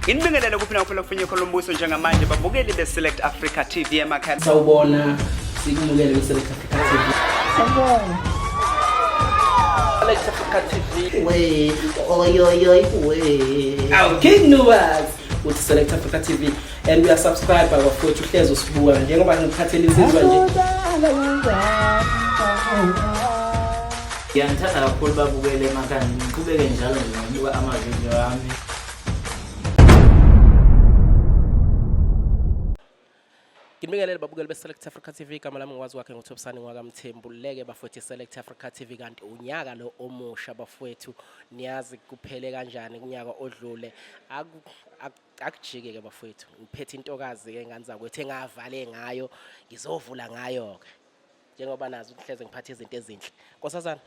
Nginibingelele kuphi nakuphela kufinye khona umbuso njengamanje babukeli be-Select Africa TV emakhaya. Sawubona, sikumukele kwi-Select Africa TV. Sawubona. Select Africa TV. We, oy oy oy we. Awu King Nuwas uthi Select Africa TV and we are subscribe bafowethu uhlezi usibuka njengoba ngikuphathele insizwa nje. Ngiyanithanda kakhulu babukele emakhaya ngiqhubeke njalo nje ngokubuka amavidiyo ami. Nginibingelele babukeli be-Select Africa TV igama lami ngikwazi kwakhe nguThobisani ngwakamthembu leke bafowethu i-Select Africa TV kanti unyaka lo omusha bafowethu niyazi kuphele kanjani kunyaka odlule akujike-ke bafowethu ngiphethe intokazi-ke ngane zakwethu engavale ngayo ngizovula ngayo-ke njengoba nazi ukuthi hleze ngiphathe izinto ezinhle nkosazana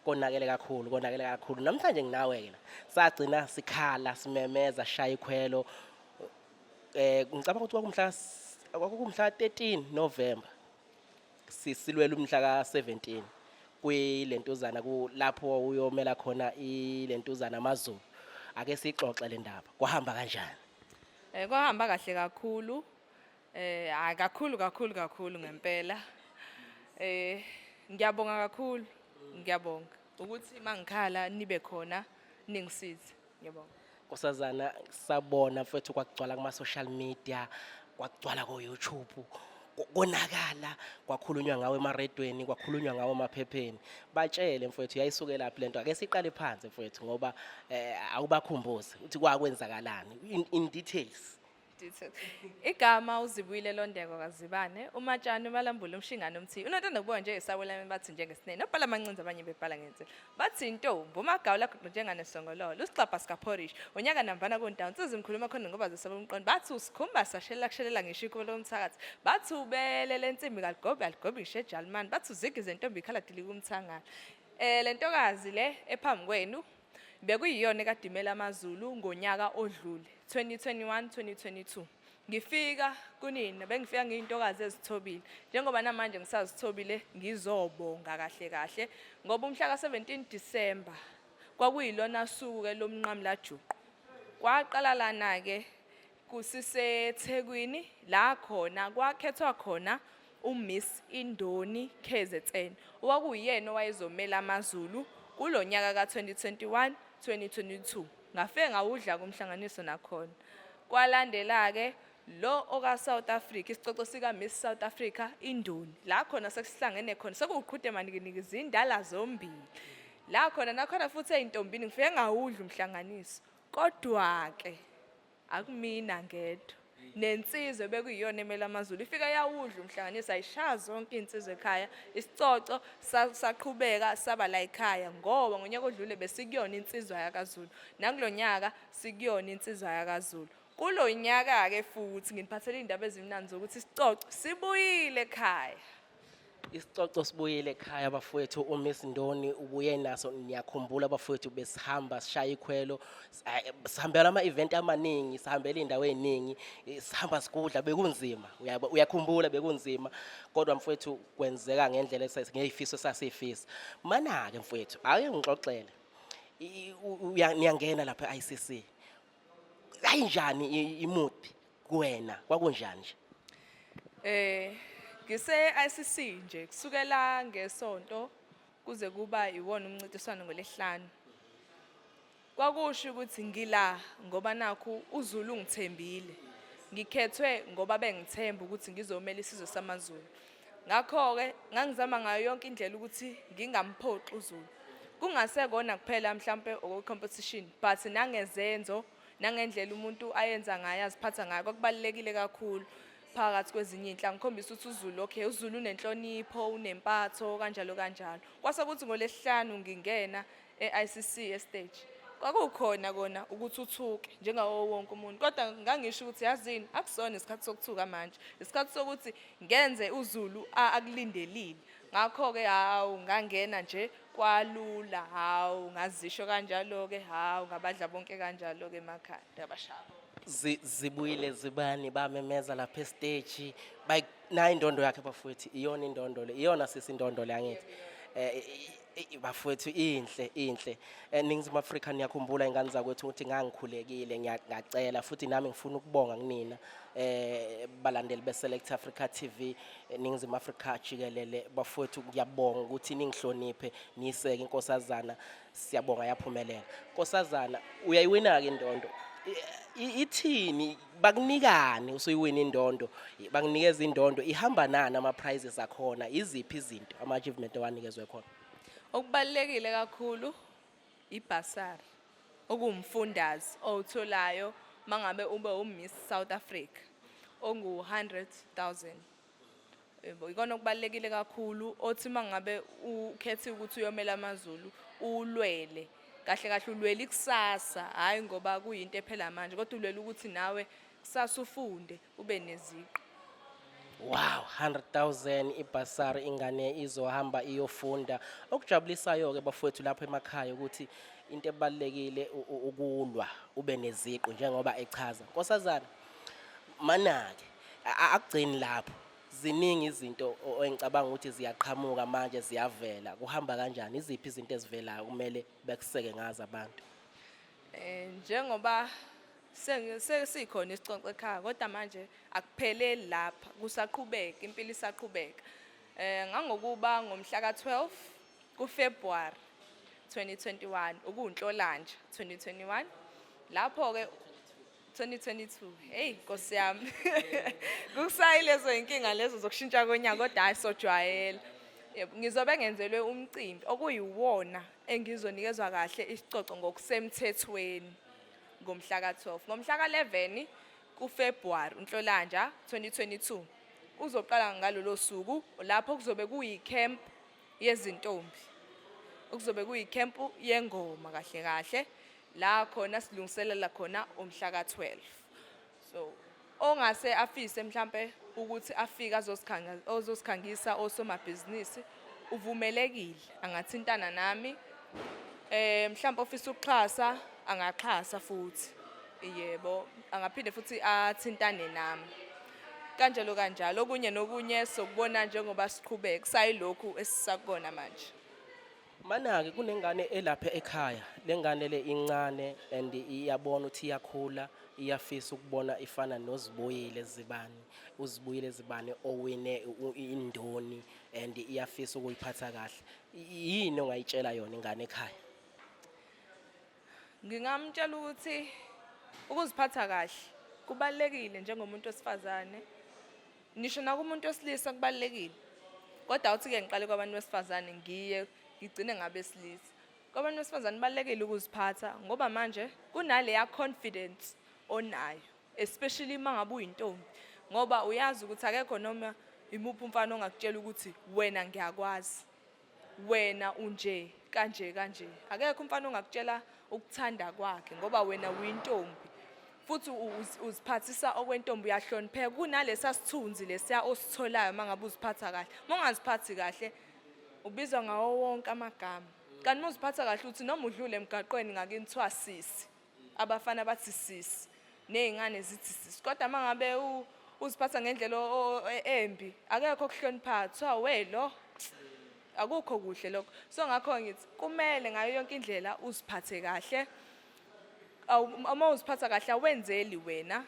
konakele kakhulu konakele kakhulu namhlanje nginawe-ke la sagcina sikhala simemeza shaya ikhwelo ngicabanga ukuthi kwakumhla kwakumhla 13 November sisilwela umhla ka-17 kwilentuzana kulapho uyomela khona ilentuzana amaZulu ake sixoxe le ndaba kwahamba kanjani? Kwahamba kahle kakhulu. Hayi kakhulu kakhulu kakhulu ngempela. Ngiyabonga kakhulu. Ngiyabonga ukuthi mangikhala nibe khona ningisize. Ngiyabonga. Nkosazana sabona mfethu kwakugcwala kuma social media, kwakugcwala ko YouTube, konakala, kwakhulunywa ngawe emaredweni, kwakhulunywa ngawe emaphepheni. Batshele mfethu yayisukelaphi lento? Ake siqale phansi mfethu ngoba awubakhumbuze ukuthi kwakwenzakalani in details. Details. Igama uZibuyile Londeko kaZibane, uMatshani uMalambule uMshingane uMthiyi. Unothanda ukubona nje esawela bathi njengesinene. Obhala amancinza abanye bebhala ngensila. Bathi intombi uMagawula guqu njengane songololo. Usixabha sikaphorishi. Unyaka namvana kuntawu. Insizwa imkhuluma khona ngoba zesaba umqondo. Bathi usikhumba sashelela kushelela ngisho ikubo lomthakathi. Bathi ubele lensimbi kaligobi aligobi ngisho eJalimani. Bathi uzigi zentombi ikhala dilika umthangala. Le ntokazi le ephambi kwenu bekuyiyona ekadimela amaZulu ngonyaka odlule 2021 2022. Ngifika kunina bengifika ngiyintokazi ezithobile njengoba namanje ngisazithobile ngizobonga kahle kahle ngoba umhla ka-17 December kwakuyilona suku ke lomnqamulajuqu. Kwaqala lana ke kusiseThekwini la khona kwakhethwa khona uMiss Indoni KZN owakuyena owayezomela amaZulu kulonyaka ka-2021 2022. Ngafike ngawudla kumhlanganiso nakhona. Kwalandela ke lo oka South Africa isicoco sika Miss South Africa Indoni la khona sekusihlangene khona sekuwuqhude manikiniki izindala zombili la khona nakhona futhi eyintombini ngifike ngawudla umhlanganiso kodwa ke akumina ngedwa nensizwe bekuyiyona emele amaZulu ifika yawudla umhlanganiso ayishaya zonke iy'nsizwa ekhaya isicoco saqhubeka saba la ekhaya ngoba ngonyaka odlule besikuyona insizwa yakaZulu nakulo nyaka sikuyona insizwa yakaZulu kulo nyaka-ke futhi nginiphathele iy'ndaba ezimnandi zokuthi isicoco sibuyile ekhaya. Isicoco sibuyile ekhaya bafowethu uMiss Ndoni ubuye naso niyakhumbula bafowethu besihamba sishaya ikhwelo sihambela ama-event amaningi sihambela iy'ndawo ey'ningi sihamba sigudla bekunzima uyakhumbula bekunzima kodwa mfowethu kwenzeka ngendlela ngey'fiso esasiy'fisa mana-ke mfowethu ake ngixoxele niyangena lapha e-ICC ayinjani imood kuwena kwakunjani nje? Ngise ICC nje kusukela ngesonto kuze kuba iwona umncintiswano ngolesihlanu. Kwakusho ukuthi ngila ngoba nakhu uZulu ungithembile. Ngikhethwe ngoba bengithemba ukuthi ngizomela isizwe samaZulu. Ngakho-ke ngangizama ngayo yonke indlela ukuthi ngingamphoxi uZulu. Kungasekona kuphela mhlampe okwe-competition but nangezenzo nangendlela umuntu ayenza ngayo aziphatha ngayo kwakubalulekile kakhulu phakathi kwezinye iy'nhlanga ngikhombisa ukuthi uZulu okay uZulu unenhlonipho unempatho kanjalo kanjalo. Kwase kuthi ngolesihlanu ngingena e-ICC estage kwakukhona kona ukuthi uthuke njengawo wonke umuntu kodwa ngangisho ukuthi yazini akusona isikhathi sokuthuka manje isikhathi sokuthi ngenze uZulu akulindelile. Ngakho-ke hawu ngangena nje kwalula hawu ngazisho kanjalo-ke hawu ngabadla bonke kanjalo-ke emakhaya ngabashaya. Zibuyile zibani bamemeza lapha esiteji nayi indondo yakhe bafowethu iyona indondo le iyona sisi indondo le angithi. Eh, bafowethu inhle inhle. Ningizimu Afrika niyakhumbula ingane zakwethu ukuthi ngangikhulekile ngiyacela futhi nami ngifuna ukubonga kunina balandeli be-Select Africa TV, Ningizimu Afrika jikelele. Bafowethu, ngiyabonga ukuthi ningihloniphe niyiseke inkosazana. Siyabonga, yaphumelela nkosazana. Uyayiwina-ke indondo. Ithini, bakunikani usuyiwina indondo? Bakunikeza indondo, ihamba nani, ama-prizes akhona iziphi, izinto ama-achievement owanikezwe khona? Okubalulekile kakhulu ibhasari, okuwumfundazi owutholayo mangabe ube uMiss South Africa, ongu-100,000. Yebo, ikona okubalulekile kakhulu othi mangabe ukhethe ukuthi uyomela amaZulu, ulwele kahle kahle, ulwele ikusasa, hhayi ngoba kuyinto ephela manje, kodwa ulwele ukuthi nawe kusasa ufunde ube neziqu. Wow, 100,000 ibhasari, ingane izohamba iyofunda. Okujabulisayo-ke bafowethu lapho emakhaya ukuthi into ebalulekile ukulwa ube neziqu njengoba echaza. Nkosazana, mana-ke akugcini lapho. Ziningi izinto engicabanga ukuthi ziyaqhamuka manje, ziyavela. Kuhamba kanjani? Iziphi izinto ezivelayo kumele bekuseke ngazo abantu? Njengoba sesikhona isiconco ekhaya, kodwa manje akupheleli lapha, kusaqhubeka, impilo isaqhubeka. Ngangokuba ngomhla ka-12 kuFebruary 2021, okuwuNhlolanja 2021, lapho-ke 2022, hey Nkosi yami, kusayilezo inkinga lezo zokushintsha konyaka, kodwa hayi, sojwayela. Yebo, ngizobe ngenzelwe umcimbi okuyiwona engizonikezwa kahle isicoco ngokusemthethweni ngomhla ka-12. Ngomhla ka-11 kuFebruary, uNhlolanja 2022, uzoqala ngalolo suku lapho kuzobe kuyi-camp yezintombi, okuzobe kuyikhempu yengoma kahle kahle, la khona silungiselela khona umhla ka-12. So ongase afise mhlambe ukuthi afike azosikhanga, ozosikhangisa, osomabhizinisi uvumelekile, angathintana nami. Mhlawumbe ofisa ukuxhasa angaxhasa futhi, yebo, angaphinde futhi athintane nami, kanjalo kanjalo. Okunye nokunye sokubona njengoba siqhubeka, kusayilokhu esisakubona manje. Mana-ke kunengane elapha ekhaya, lengane le incane and iyabona ukuthi iyakhula, iyafisa ukubona ifana noZibuyile Zibani, uZibuyile Zibani owine indoni, and iyafisa ukuyiphatha kahle. Yini ongayitshela yona ingane ekhaya? Ngingamtshela ukuthi ukuziphatha kahle kubalulekile njengomuntu wesifazane, ngisho nakumuntu wesilisa kubalulekile, kodwa awuthi-ke ngiqale kwabantu besifazane, ngiye ngigcine ngabesilisa. Kwabantu besifazane kubalulekile ukuziphatha ngoba manje kunaleya confidence onayo, especially uma ngabe uyintombi, ngoba uyazi ukuthi akekho noma imuphi umfana ongakutshela ukuthi wena ngiyakwazi, wena unje kanje kanje. Akekho umfana ongakutshela ukuthanda kwakhe ngoba wena uyintombi futhi uziphathisa okwentombi, uyahlonipheka, kunalesa sithunzi lesiya ositholayo uma ngabe uziphatha kahle. Uma ungaziphathi kahle ubizwa ngawo wonke amagama, kanti uma uziphatha kahle uthi noma udlule emgaqweni ngakini kuthiwa sisi, abafana bathi sisi, ney'ngane zithi sisi. Kodwa uma ngabe uziphatha ngendlela embi, akekho okuhloniphayo, kuthiwa we lo, akukho kuhle lokho. So ngakho ngithi kumele ngayo yonke indlela uziphathe kahle. Uma uziphatha kahle awenzeli wena,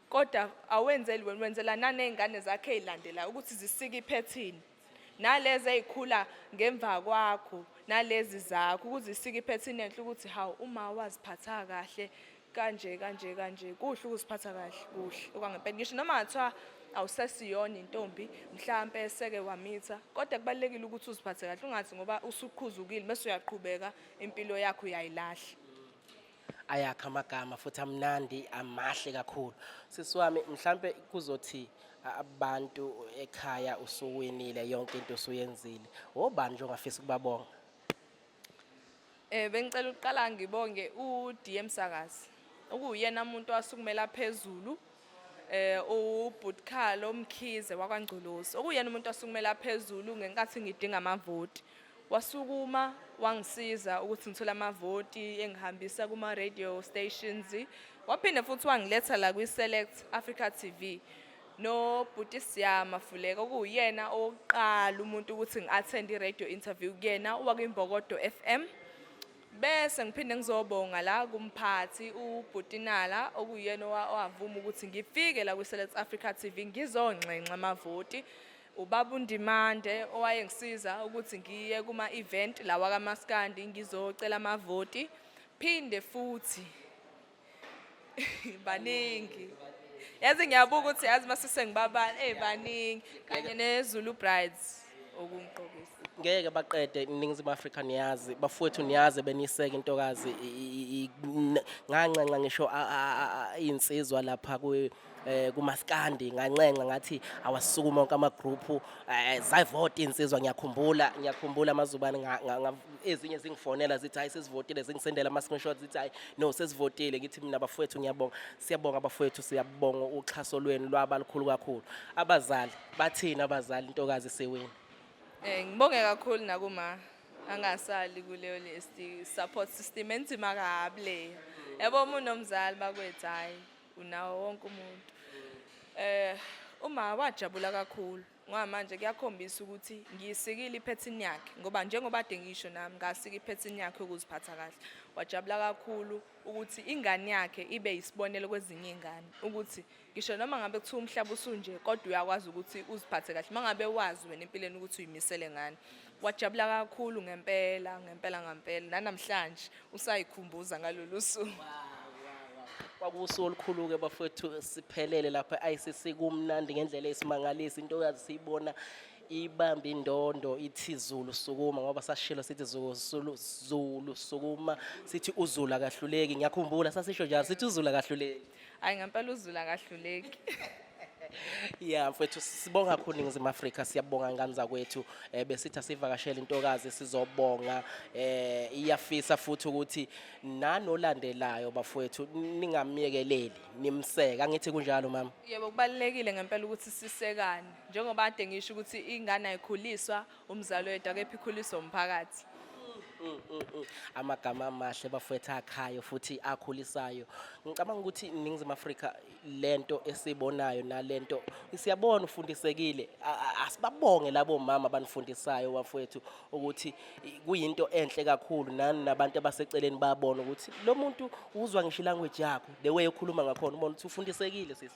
kodwa awenzeli wena, wenzela naney'ngane zakho ey'landelayo ukuthi zisike iphethini, nalezi ey'khula ngemva kwakho, nalezi zakho, ukuze isike iphethini enhle ukuthi hawu, uma waziphatha kahle kanje kanje kanje. Kuhle ukuziphatha kahle, kuhle okwangempela, ngisho noma ngathiwa awusesiyona intombi, mhlampe seke wamitha, kodwa kubalulekile ukuthi uziphathe kahle, ungathi ngoba usuqhuzukile bese uyaqhubeka impilo yakho uyayilahla. Ayakha amagama futhi amnandi, amahle kakhulu. Sisi wami, mhlambe kuzothi abantu ekhaya, usuwinile, yonke into usuyenzile, obani nje ongafisa ukubabonga? Bengicela ukuqala ngibonge uDM Sakazi, okuyena umuntu wasukumela phezulu, uButkhalo Mkhize wakwaNgcolosi, okuyena umuntu wasukumela phezulu ngenkathi ngidinga amavoti. Wasukuma wangisiza ukuthi ngithole amavoti, engihambisa kuma radio stations. Waphinde futhi wangiletha la kwi Select Africa TV. Nobhuti Siyama Fuleka okuwuyena owokuqala umuntu ukuthi ngi-attend i-radio interview kuyena owakwimbokodo FM. Bese ngiphinde ngizobonga la kumphathi ubhuti Nala okuyena owavuma ukuthi ngifike la kwi-Select Africa TV ngizonxenxa amavoti. Ubaba uNdimande owayengisiza ukuthi ngiye kuma-event lawa kaMaskandi ngizocela amavoti. Phinde futhi baningi. Yazi ngiyabuka ukuthi yazi mase sengibabala eh baningi kanye neZulu Brides okungiqokisa. Ngeke baqede iNingizimu Afrika niyazi bafowethu niyazi beniseke intokazi nganxenxa ngisho iy'nsizwa lapha kumaskandi nganxenxa ngathi awasukuma wonke amagruphu zayivota iy'nsizwa ngiyakhumbula ngiyakhumbula amazubane ezinye zingifonela zithi hayi sesivotile zingisendela ama-screenshot zithi hayi no sesivotile ngithi mina bafowethu ngiyabonga siyabonga bafowethu siyabonga uxhaso lwenu lwaba lukhulu kakhulu abazali bathini abazali intokazi sewini. Ngibonge kakhulu nakuma angasali kuleyo list support system enzima kabi leyo. Yabo uma unomzali bakwethu hayi unawo wonke umuntu. Uma wajabula kakhulu ngoba manje kuyakhombisa ukuthi ngiyisikile iphethini yakhe ngoba njengoba kade ngisho nami ngasika iphethini yakhe ukuziphatha kahle. Wajabula kakhulu ukuthi ingane yakhe ibe yisibonelo kwezinye iy'ngane ukuthi ngisho noma ngabe kuthiwa umhlaba usunje kodwa uyakwazi ukuthi uziphathe kahle uma ngabe wazi wena empilweni ukuthi uyimisele ngani. Wajabula kakhulu ngempela ngempela ngempela nanamhlanje usayikhumbuza ngalolu suku. Kwakuwusuku olukhulu-ke bafowethu siphelele lapha e-ICC kumnandi ngendlela eyisimangaliso intokazi siyibona ibamba indondo ithi Zulu sukuma ngoba sashilo sithi Zulu, Zulu sukuma sithi uZulu akahluleki ngiyakhumbula sasisho njalo sithi uZulu akahluleki. Hayi ngempela uZulu akahluleki. Ya mfethu sibonga kakhulu Ningizimu Afrika siyabonga ngane zakwethu besithi asivakashele intokazi sizobonga iyafisa futhi ukuthi nanolandelayo bafowethu ningamyekeleli nimseke angithi kunjalo mama. Yebo kubalulekile ngempela ukuthi sisekane njengoba kade ngisho ukuthi ingane ayikhuliswa umzali oyedwa kepha ikhuliswa umphakathi. Amagama amahle bafowethu akhayo futhi akhulisayo. Ngicabanga ukuthi iNingizimu Afrika lento esibonayo nalento siyabona ufundisekile asibabonge labo mama abanifundisayo bafowethu ukuthi kuyinto enhle kakhulu nani nabantu abaseceleni bayabona ukuthi lo muntu uzwa ngisho ilanguage yakho the way okhuluma ngakhona ubona ukuthi ufundisekile sisi.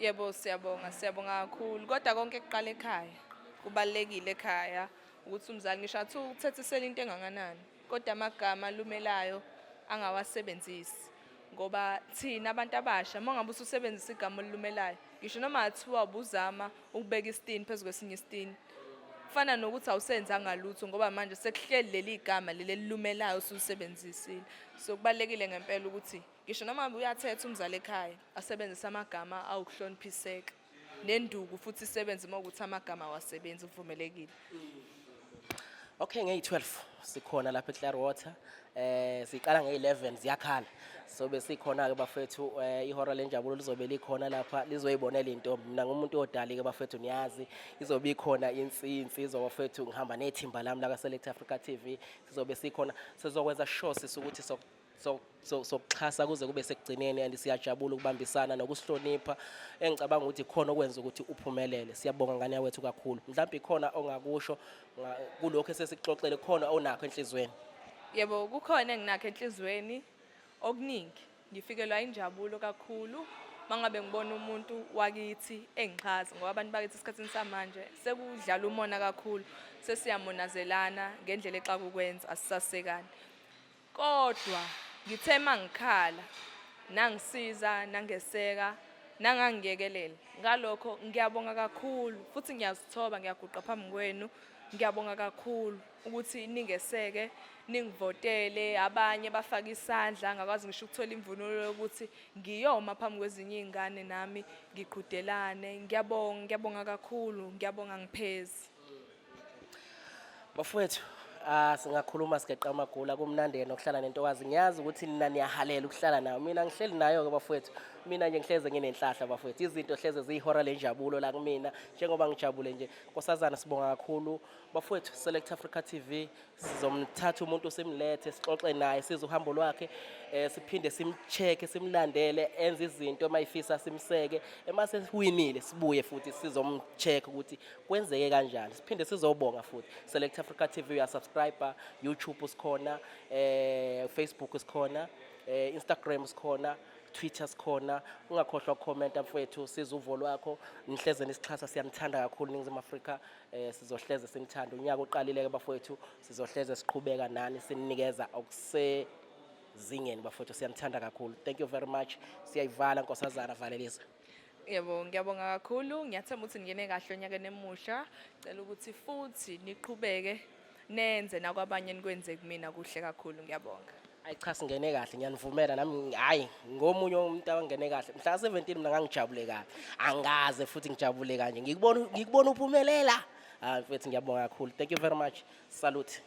Yebo siyabonga siyabonga kakhulu kodwa konke kuqala ekhaya kubalulekile ekhaya ukuthi umzali ngisho athi uthethisela into engakanani kodwa amagama alumelayo angawasebenzisi ngoba thina abantu abasha uma ngabe ususebenzisa igama olilumelayo ngisho noma athiwa ubuzama ukubeka isitini phezu kwesinye isitini kufana nokuthi awusenzanga lutho ngoba manje sekuhleli leli gama leli elilumelayo osulisebenzisile. So kubalulekile ngempela ukuthi ngisho noma uyathetha umzali ekhaya asebenzise amagama awukuhloniphiseka nenduku futhi isebenze uma ukuthi amagama awasebenzi kuvumelekile. Okay ngeyi-12 sikhona lapha eClearwater siqala ngeyi-11 ziyakhala sobe sikhona-ke bafethu ihora lenjabulo lizobe likhona lapha lizoyibonela intombi mina ngumuntu odali-ke bafethu niyazi izobe ikhona insizwa bafethu ngihamba nethimba lami laka-Select Africa TV sizobe sikhona sizokwenza sure sisi ukuthi sokuxhasa kuze kube sekugcineni and siyajabula ukubambisana nokusihlonipha engicabanga ukuthi khona okwenza ukuthi uphumelele. Siyabonga ngane yakwethu kakhulu. Mhlawumbe ikhona ongakusho kulokhu esesikuxoxele khona onakho enhlizweni. Yebo kukhona enginakho enhlizweni okuningi. Ngifikelwa injabulo kakhulu mangabe ngibona umuntu wakithi engixhasa ngoba abantu bakithi esikhathini samanje sekudlala umona kakhulu sesiyamonazelana ngendlela exaka ukwenza asisasekani. Kodwa ngithe mangikhala nangisiza nangeseka nangangiyekelela ngalokho ngiyabonga kakhulu futhi ngiyazithoba ngiyaguqa phambi kwenu ngiyabonga kakhulu ukuthi ningeseke ningivotele abanye bafake isandla ngakwazi ngisho ukuthola imvunulo yokuthi ngiyoma phambi kwezinye iy'ngane nami ngiqhudelane ngiyabonga ngiyabonga kakhulu ngiyabonga ngiphezi. Bafowethu singakhuluma sigeqa amagula kumnandi nokuhlala nentokazi ngiyazi ukuthi nina niyahalela ukuhlala nayo mina ngihleli nayo ke bafowethu. Mina nje ngihleze nginenhlahla bafowethu, izinto hleze ziyihora lenjabulo la kumina, njengoba ngijabule nje. Nkosazana, sibonga kakhulu bafowethu. Select Africa TV, sizomthatha umuntu simlethe, sixoxe naye, size uhambo lwakhe, siphinde simcheck, simlandele enze izinto mayifisa, simseke. Emase siwinile, sibuye futhi sizomcheck ukuthi kwenzeke kanjani, siphinde sizobonga futhi. Select Africa TV, uyasubscribe, YouTube sikhona, Facebook sikhona, Instagram sikhona, Twitter sikhona. Ungakhohlwa ukukhomenta mfowethu, siza uvo lwakho. Nihleze nisixhasa, siyanithanda kakhulu Ningizimu Afrika. Sizohleze sinithanda. Unyaka uqalile ke bafowethu, sizohleze siqhubeka nani, sinikeza okusezingeni bafowethu. Siyanithanda kakhulu, thank you very much. Siyayivala, nkosazana, valelisa. Yebo, ngiyabonga kakhulu. Ngiyathemba ukuthi ningene kahle onyakeni emusha. Cela ukuthi futhi niqhubeke nenze nakwabanye nikwenze kumina kuhle kakhulu. Ngiyabonga. Ayi cha, singene kahle, ngiyanivumela nami. Hayi, ngomunye umuntu awangene kahle mhla 17. Mina ngangijabule kabi, angaze futhi ngijabule kanje ngikubona, ngikubona uphumelela. Ah mfethu, ngiyabonga kakhulu, thank you very much, salute.